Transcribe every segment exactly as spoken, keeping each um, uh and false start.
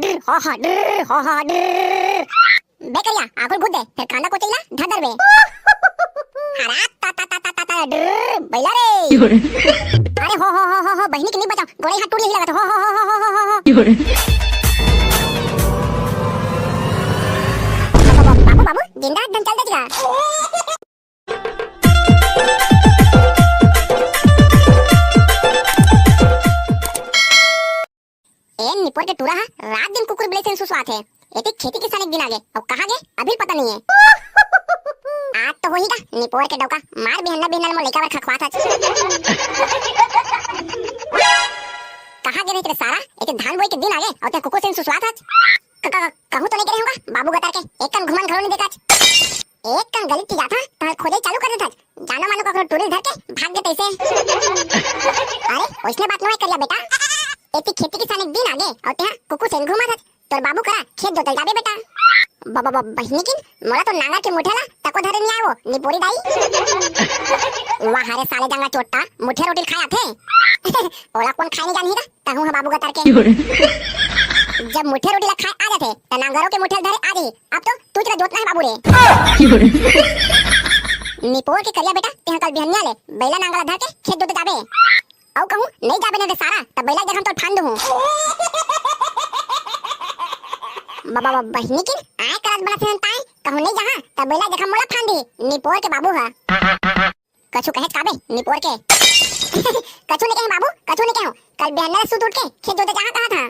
ड्र, हा, हा, ड्र, हा, हा, ड्र। बे करिया, आगुल भूत दे, फेर कांदा कोचई ला धर धरबे। हरा, ता, ता, ता, ता, ता, ता, ड्र, बैला रे। अरे हो, हो, हो, हो, हो, बहिनी के नहीं बचाओ, गोड़े हाथ टूट नहीं लगत, हो, हो, हो। बाबू, बाबू, बाबू, जिंदा एकदम चल दे जिगा। ए निपोर के टूरा हा रात दिन कुकुर बिलाई से सुसवात हे। एती खेती किसान एक दिन आगे, अउ कहाँ गे, अभी पता नहीं है। आज तो होही गा, निपोर के डौका, मार बिहन्ना बिहन्ना ले मोर लइका बर खखवात हच। कहाँ गे रहिस रे सारा, एती धान बोई के दिन आगे, अउ ते कुकुर से सुसवात हच। क-, क-, कहूँ तो नहीं करे होगा, बाबू गतर के, एक कन घुमन घलो नहीं देखाच। एक कन गली ती जात हा, तहन खोजे चालू कर देथच। जानो मानो ककरो टूरी धर के भाग गे तइसे। अरे, ओइसने बात नोहे करिया बेटा। एती खेती किसान एक दिन आगे, अउ तेहा कुकुर से घूमत हच। तोर बाबू करा खेत जोतल जाबे बेटा। ब-, ब-, ब-, बहिनी किन, मोला तो नांगर के मुठिया ला तको धरे नहीं आए वो, निपोरी दाई। वाह रे साले जांगा चोट्टा, मुठिया रोटी खाए आथे। ओला कोन खाए नहीं जानही गा, तहूँ ह बाबू गतर के। जब मुठिया रोटी ला खाए आ जाथे, त नांगरो के मुठिया धरे आ जाही। अब तो तू चला जोतना है बाबू रे। निपोर के करिया बेटा, तेहा कल बिहनिया ले बैला नांगर ला धर के खेत जोते जाबे। अउ कहूँ नहीं जाबे न रे सारा, त बैला जगह तोर फांद हूँ। बाबा, बाबा, बहिनी किन, आए करत बना से ताई, कहूँ नहीं जहाँ, त बैला जगह मोला फांद दी, निपोर के बाबू हा। कछु कहेच काबे, निपोर के? कछु नहीं कहे बाबू, कछु नहीं कहे। कल बिहान सुत उठ के खेत जोते जहाँ कहा था।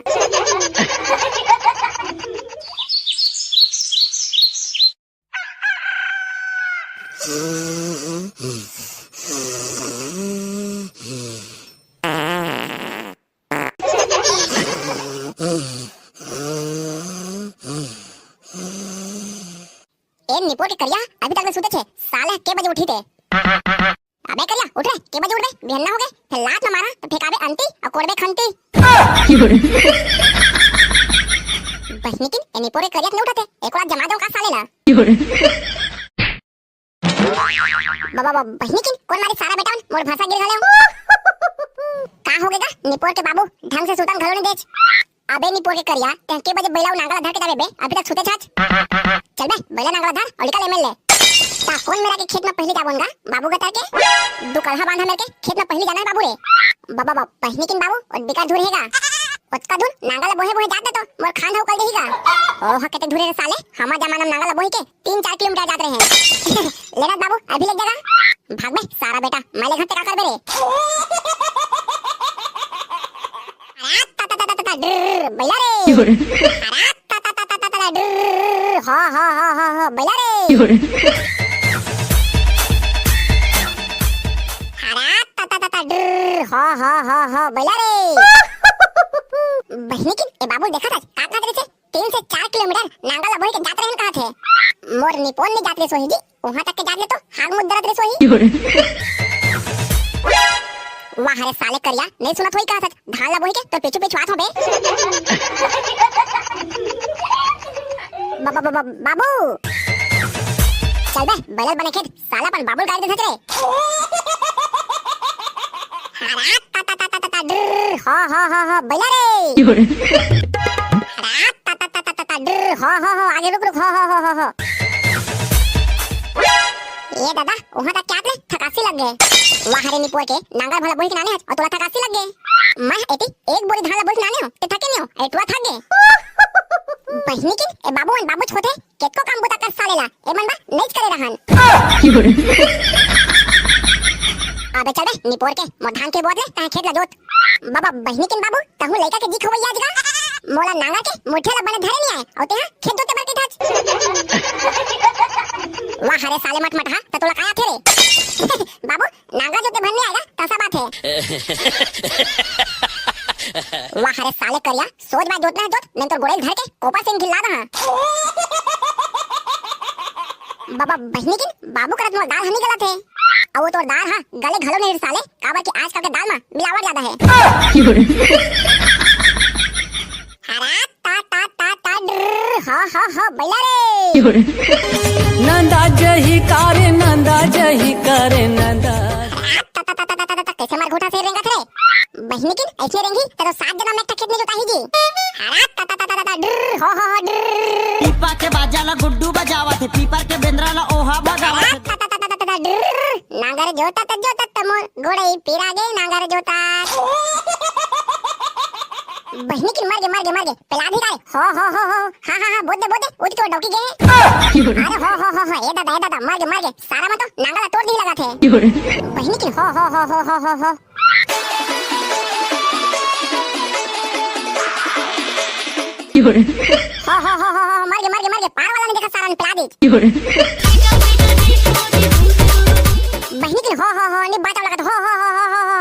ए निपोर के करिया, अभी तक ले सुते छे, साले के बजे उठी थे? अबे करिया, उठ रे, के बजे उठ बे, बिहन्ना हो गे, फेर लात न मारा, त फेंकाबे अंती, अउ कोड़बे खंती। बहिनी किन, ए निपोर के करिया नहीं उठा थे, एक बार जमा दो का साले ला। बाबा, बाबा, बहिनी किन, कोन मारे सारा बेटा मन, मोर भाषा गिर घले। का हो गे गा, निपोर के बाबू, ढंग से सुतन घलो नहीं देच। अबे निपोर के करिया, तें के बजे बैला अउ नांगल ला धर के जाबे बे, अभी तक सुते छाच। चल बे, बैला नांगल ला धर, अउ निकल एमेर ले। ता कोन मेरा के खेत में पहली जाबोन गा, बाबू गतर के। दू कलहा बांधा मेर के, खेत में पहली जाना है बाबू रे। बाबा, बाबा, बहिनी किन बाबू, ओ बिका धूर हे गा। ओतका धूर, नांगल ला बोहे बोहे जात दे तो, मोर खांध हउ कल देही गा। ओह, केते धूर हे रे साले, हमा जमाना में नांगल ला बोहे के, तीन चार किलोमीटर जात रहे। लेना बाबू, अभी ले जगा। भाग बे, सारा बेटा, मैं ले घर ते का करबे रे? अरे, ता, ता, ता, ता, ता, ता, ड्रर, बैला रे। अरे, ता, ता, ता, ता, ता, ता, ड्रर, हा, हा, हा, हा, हा, बैला रे। अरे, ता, ता, ता, ता, ड्रर, हा, हा, हा, हा, बैला रे। बहिनी किन, ए बाबू देखा था, का कहत रहे थे? तीन से चार किलोमीटर नांगल ला बोही के जात रहेन कहा थे। मोर निपोर नहीं जात रहे सोही जी, वहां तक के जात ले तो हाथ मुद्दरत रे सोही। वाह रे साले करिया, नहीं सुनत होई का सच, धान ला बोही के तो पीछू पीछू आत हो बे। बा-, बा-, बा-, बा-, बाबू। चल बे, बैलल बने खेत, साला अपन बाबू गाड़ी दे रे। हरा ता ता ता ता ता ता, ड्र, हो, हो, हो, हो, बैला रे। हरा ता ता ता ता ता ता, ड्र, हो, हो, हो, आगे रुक, रुक, हो, हो, हो, हो, हो। ए दादा, वहां तक क्या रे थकासी लग गे। वाह रे निपोर के, नांगर भला बोही के नाने हच, अउ तोला थकासी लग गे। मैं एती एक बोरी धान ला बोही के नाने हो, ते थके नहीं हो, ए टुरा थक गे। बहिनी किन, ए बाबू मन बाबूच होथे, केतको काम बुता कर साले ला, ए मन बा नइच करे रहन। अबे चल बे, निपोर के, मोर धान के बोत ले, तहे खेत ला जोत। बाबा, बहिनी किन बाबू, तहूँ लइका के जी खवैया जगा। मोला नांगर के मुठिया ला बने धरे नहीं आए, अउ तेहा खेत जोते बर के ठाच। वाह रे साले मटमटहा, त तोला काया थे रे। बाबू, नांगर जोते भर नहीं आएगा, तसा बात है। वाह रे साले करिया, सोच बाय जोतना है जोत, नहीं तो गोड़े धर के कोपा से ढिल्ला दहा। बाबा बहिनी किन, बाबू करत मोर दाल हनी गलत है। अउ वो तोर दाल हा, गले घलो नहीं रे साले, काबर कि आजकल के दाल मा मिलावट ज्यादा है। हरा ता ता ता ता, ड्र, हो, हो, हो, बैला रे। नंदा जही कारे, नंदा जही कारे, नंदा। ता, ता, ता, ता, ता, ता, कैसे मार घोटा से रेंगत रे? लेकिन अइसने रेंगही, त तो सात जनम में एक ठा खेत नइ जोताही जी। हरा ता ता ता ता ता, ड्र, हो हो हो, ड्र। पीपा के बाजा ला गुड्डू बजावत हे, पीपर के बेंदरा ला ओहा भगावत हे। हरा ता ता ता ता ता ता, ड्र। नांगर जोतत जोतत मोर गोड़ई पिरा गे, नांगर जोतत। बहिनी की मर गे, मर गे, मर गे। पेला भी गाय, हो हो हो हो। हाँ हाँ हाँ, बोल दे बोल दे, उठ के डौकी गे। अरे हो हो हो हो, ए दादा ए दादा, मर गे मर गे। सारा मन तो नांगर ला तोड़ दिही लगत हे। बहिनी की हो हो हो हो हो हो हो। हो हो हो हो हो, मर गे मर गे मर गे। पार वाला नइ देखा, सारा मन पेला दे। बहिनी की हो हो हो, नइ बाचाव लगत, हो हो हो हो हो हो।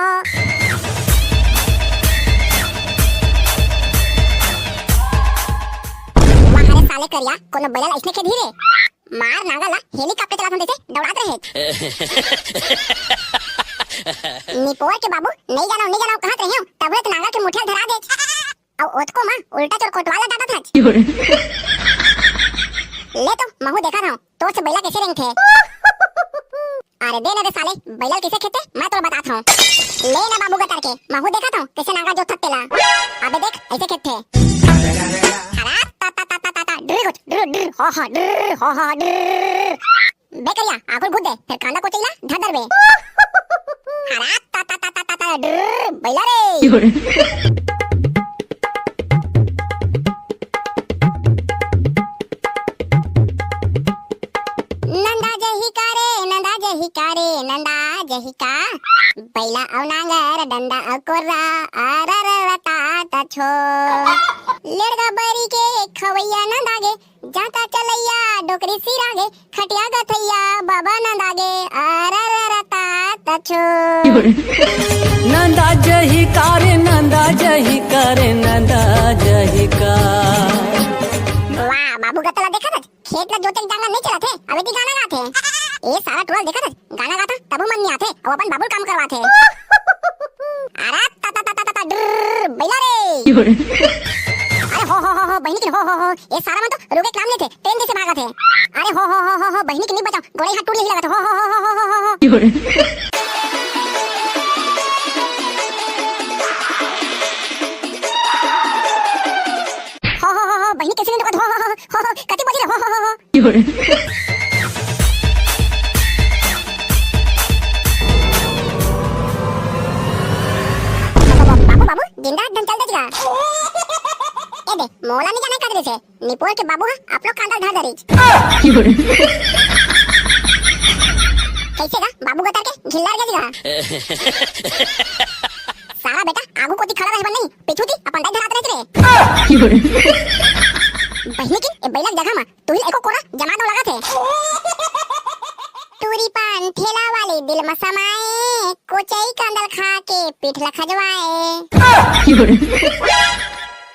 वाह रे साले करिया, कोनो बइला ला अइसने खेदही रे। मार नांगर ला हेलीकॉप्टर चलाथन तइसे दौड़ात रहे। निपोर के बाबू, नइ जानव नइ जानव कहत रहेंव, तभे तो नांगर के मुठिया धरा देच। अउ ओतको मा उल्टा चोर कोटवाल ला डांटत हच। ले तो महू देखत हंव, तोर से बइला कइसे रेंगथे। अरे दे ना रे साले, बइला ल कइसे खेदथे, मैं तोला बतात हंव। ले ना बाबू गतर के, महू देखत हंव, कइसे नांगर जोतथे तेला। अबे देख, अइसे खेदथे। हरा ता ता ता ता ता, ड्रिर गुच, ड्रिर, ड्रिर, हा हा, ड्रिर, हा हा, ड्रिर। बे करिया, आखुर घुत दे, फेर कांदा कोचई ला धर डरबे। हरा ता ता ता ता ता, ड्रिर, बइला रे। नंदा जही का रे, नंदा जही का रे, नंदा जही का। बइला अउ नांगर, डंडा अउ कोर्रा, अरररता तछो। लेड़गा बरी के खवैया नंदा गे, जांता चलैया डोकरी सिरा गे, खटिया गथैया बाबा नंदा गे, अरररता तछो। नंदा जही का रे, नंदा जही का रे, नंदा जही का। वाह, बाबू गतला देखत हच, खेत ला जोते के डांगा नइ चलत हे, अबे ती गाना गात हे। ए सारा टोला देखत हच, गाना गात हे, तभो मन नइ आत हे, अउ अपन बाबू ल काम करवात हे। अरा ता ता ता ता ता, ड्रिर, बइला रे। अरे हो हो हो हो, बहिनी की हो हो हो, ए सारा मन तो रुके के नाम नइ लेथे, ट्रेन जइसे भागत हे। अरे हो हो हो हो हो, बहिनी की नइ बचाव, गोड़ई हाथ टूट जही लगत हे, हो हो हो हो हो हो हो। हो हो हो हो, बहिनी कइसे नइ रुकत, हो हो हो हो हो, कति बजे रे, हो हो हो हो। बाबू, बाबू, जिंदा एकदम चल दे जिगा। ए दे, मोला नइ जाने का दे से। निपोर के बाबू हा, आप लोग कांदा धर दरिच। कइसे गा, बाबू गतर के घिल्लर गे जिगा। सारा बेटा, आगू कोती खड़ा रहे बर नहीं, पीछू ती अपन दाई धरात रहिस रे। बहिनी की, ए बइला के जगह मा तुही एको कोरा जमा दो लगत हे। टूरी पान ठेला वाले दिल म समाए, कोचई कांदल खा के पीठ ल खजवाए।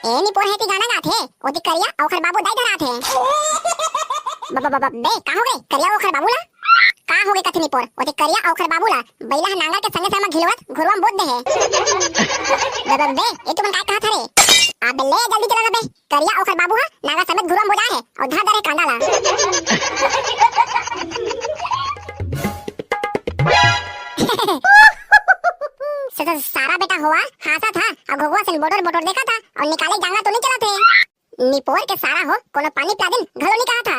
ए निपोर हे ती गाना गात हे, ओती करिया अउ ओखर बाबू दाई धरात हे। ब-, ब-, ब-, ब-, बे, का हो गे? करिया अउ ओखर बाबू ला? का हो गे कथे निपोर? ओती करिया अउ ओखर बाबू ला बइला ह नांगर के संगे संग म घिलोरत घुरुवा म बोत दे हे। ब-, ब-, बे, ए तुमन काय कहत हरे? अबे ले जल्दी चला ना बे। करिया ओखर बाबू ह नांगर समेत घुरुवा म बोजाए हे अउ धर दे हे कांदा ला। स-, स-, सारा बेटा होवा हाँसत हा अउ घुघुवा सन बोटोर बोटोर देखत हा अउ निकाले जांगा तो नइ चलत हे। निपोर के सारा हो, कोनो पानी पिला दिन घलो नइ कहत हा।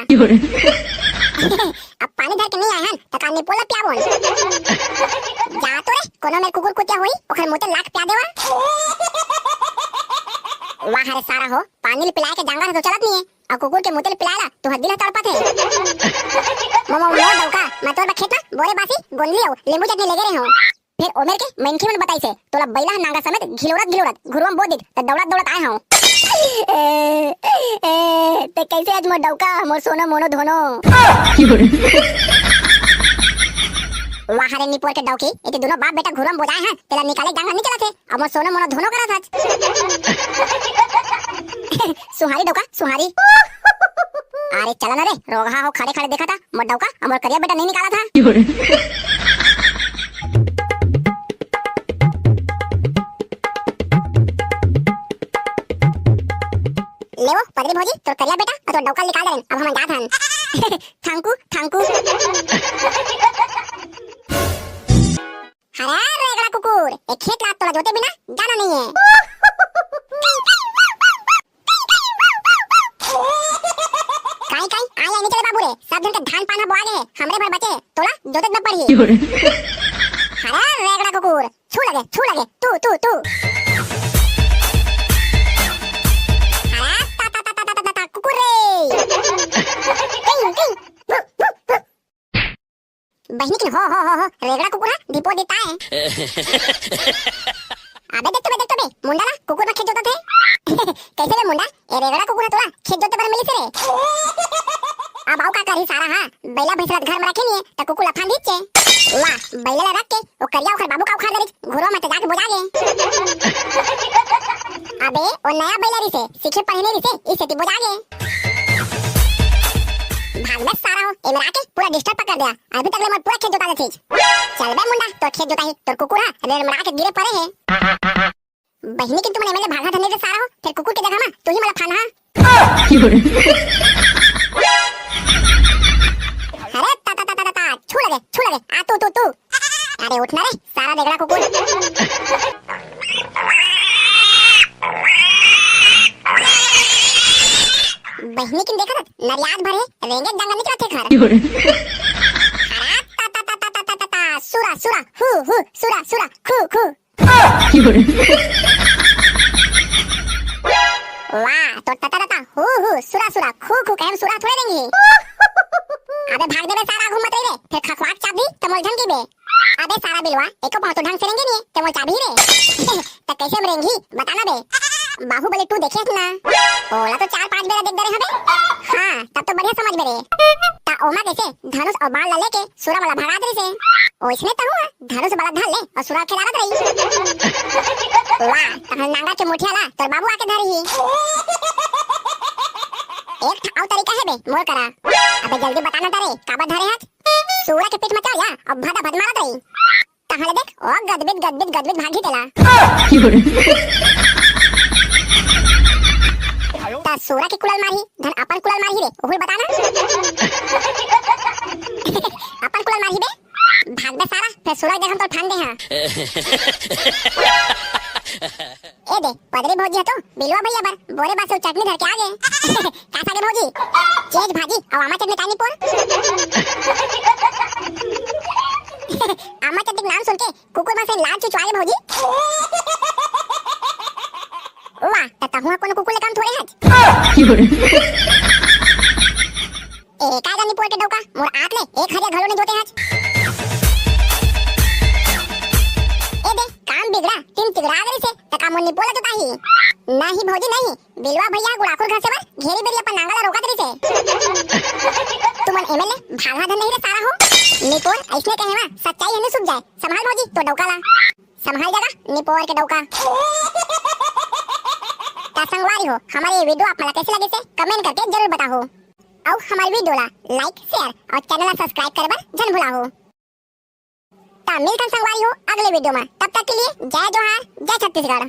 अब पानी धर के नइ आए हन, त का निपोर ला पियाबोन? जा तो रे, कोनो मेर कुकुर कुतिया होही, ओखर मुते लात पिया देवा। वाह रे सारा हो, पानी ल पिलाए के जांगर ह तो चलत नइ हे, अउ कुकुर के मुते ल पिलाए ला तू हर दिन ह तड़पत हे। मो, मो, मो डौका, मैं तोर बर खेत म बोरे बासी, गोंदली अउ नींबू चटनी लेगे रेहेंव। फेर ओमेर के मनखे मन बताइस हे, तोला बइला ह नांगर समेत घिलोरत घिलोरत घुरुवा म बोत दिस, त दौड़त दौड़त आए हंव। ए, ए, ते कइसे आज मोर डौका, मोर सोनो मोनो धोनो। वाह रे निपोर के डौकी, एती दूनों बाप बेटा घुरुवा म बोजाए हन, तेला निकाले जांगर नइ चलत हे। अब मोर सोनो मोनो धोनो करत हच। सुहारी डौका, सुहारी। अरे चला ना रे, रोगहा हो खड़े खड़े देखत हा, मोर डौका, अब मोर करिया बेटा नइ निकालत हा। ले वो, पदरी भौजी, तोर करिया बेटा, अउ तोर डौका निकाल दे रेन, अब हमन जात हन। Thank you, thank you. हरे रेगड़ा कुकुर। कुकुर, ए खेत ला तोला जोते बिना जाना नहीं है। काई काई, आय आय नहीं चले बाबू रे, सब झन के धान पान ह बोआ गे हे, हमरे भर बचे हे, तोला जोते बर पड़ही। अरे रेगड़ा कुकुर, छू लगे, छू लगे, तू, तू, तू। अरे ता, ता, ता, कुकुर रे। King, king. बहिनी किन हो, हो, हो, हो, रेगड़ा कुकुर ह, ढिपो देता है। अबे देख तो बे, देख तो बे, मुंडा ला कुकुर ला खेत जोतत हे। कैसे बे मुंडा, ए रेगड़ा कुकुर ह तोला खेत जोते बर मिलिस रे। अब अउ का करही सारा ह, बइला भैंस ला घर में रखे नहीं है, त कुकुर ला फांद दिचे। वाह, बइला ला रख के, ओ करिया ओखर बाबू का उखाड़ देलिस, घुरो में त जाके बोजा गे। अबे, ओ नया बइला रिसे, सीखे पढ़े नहीं रिसे, इसे ती बोजा गे। भाग बे सारा हो, एमेर आके पूरा disturb कर दिया। अभी तक ले मोर पूरा खेत जोता देथिस। चल बे मुंडा, तोर खेत जोताही, तोर कुकुर ह रेल में आके गिरे पड़े हे। बहिनी के तुमन एमेर ले भागा धने दे सारा हो, फिर कुकुर के जगह मा तू ही मला फाना। अरे ता, ता, ता, ता, ता, ता, छू लगे, छू लगे, आ तू, तू, तू। अरे उठ ना रे, सारा रेगड़ा कुकुर। बहिनी किन देखत, नरियात भरे, रेंगे डंगा निकलत हे घर। अरे ता, ता, ता, सुरा, सुरा, हु, हु, सुरा, सुरा, खु, खु। वाह, तो तता तता, हु, हु, सुरा, सुरा, खु, खु, कहे म सुरा थोड़े रेंगी। अबे भाग देबे सारा, घूमत रही रे, फिर खखवाक चाबही, त मोल झन गिबे। अबे सारा बिलवा, एको पाँव तो ढंग से रेंगे नहीं, ते मोल चाबही रे। त कैसे हम रेंगी, बता ना बे। बाहुबली टू देखे हस ना? ओला तो चार पांच बेरा देख डरे हबे। हाँ, तब तो बढ़िया समझ में रे। त ओमा कैसे धनुष अउ बाण ला लेके सुरा वाला भगात रहिसे। ओइसने तहूँ ह धनुष वाला धर ले अउ सुरा खेलावत रही। वाह, तहन नांगा के मुठिया ला तोर बाबू आके धरही। एक ठा अउ तरीका हे बे मोर करा। अबे जल्दी बता ना तारे, काबर धरे हच? सुरा के पीठ में चढ़ जा, अब भदा भद मारत रही। तहां ले देख, ओ गदबिद, गदबिद, गदबिद भागी तेला। त सुरा के कुलल मारही, धन अपन कुलल मारही रे, ओहू ल बता ना। अपन कुलल मारही बे, भाग बे सारा, फेर सुरा के हम तो फान दे हां। ए दे, पदरी भौजी ह तो बिलवा भैया बर बोरे बासे चटनी धर के आ गे। का सागे भौजी? चेज भाजी अउ आमा चटनी का निपोर? आमा चटनी के नाम सुन के कुकुर मन से लार चुचवा गे भौजी। वाह, त तहूं ह कोनो कुकुर ले कम थोड़े हच। ए, का गा निपोर के डौका, मोर आत ले एक हरिया घलो नइ जोते हच। ए दे, काम बिगड़ा, टीम तिगड़ा गे रिसे, त का मोर निपोर ला जोताही? नहीं भौजी, नहीं, बिलवा भैया गुड़ाखुर घासे बर घेरी बेरी अपन नांगा ला रोकत रिसे। तुमन एमे ले भागा धन नहीं रे सारा हो। निपोर अइसने कहे मा सच्चाई ह नइ सुप जाय। संभाल भौजी, तो डौका ला। संभाल जगा, निपोर के डौका। त संगवारी हो, हमर ये video आप मन ला कैसे लगिसे, comment करके जरूर बताहू। अउ हमर video ला like, share अउ channel ला subscribe करे बर झन भुलाहू। त मिलथन संगवारी हो अगले video में, तब तक के लिए जय जोहार, जय छत्तीसगढ़।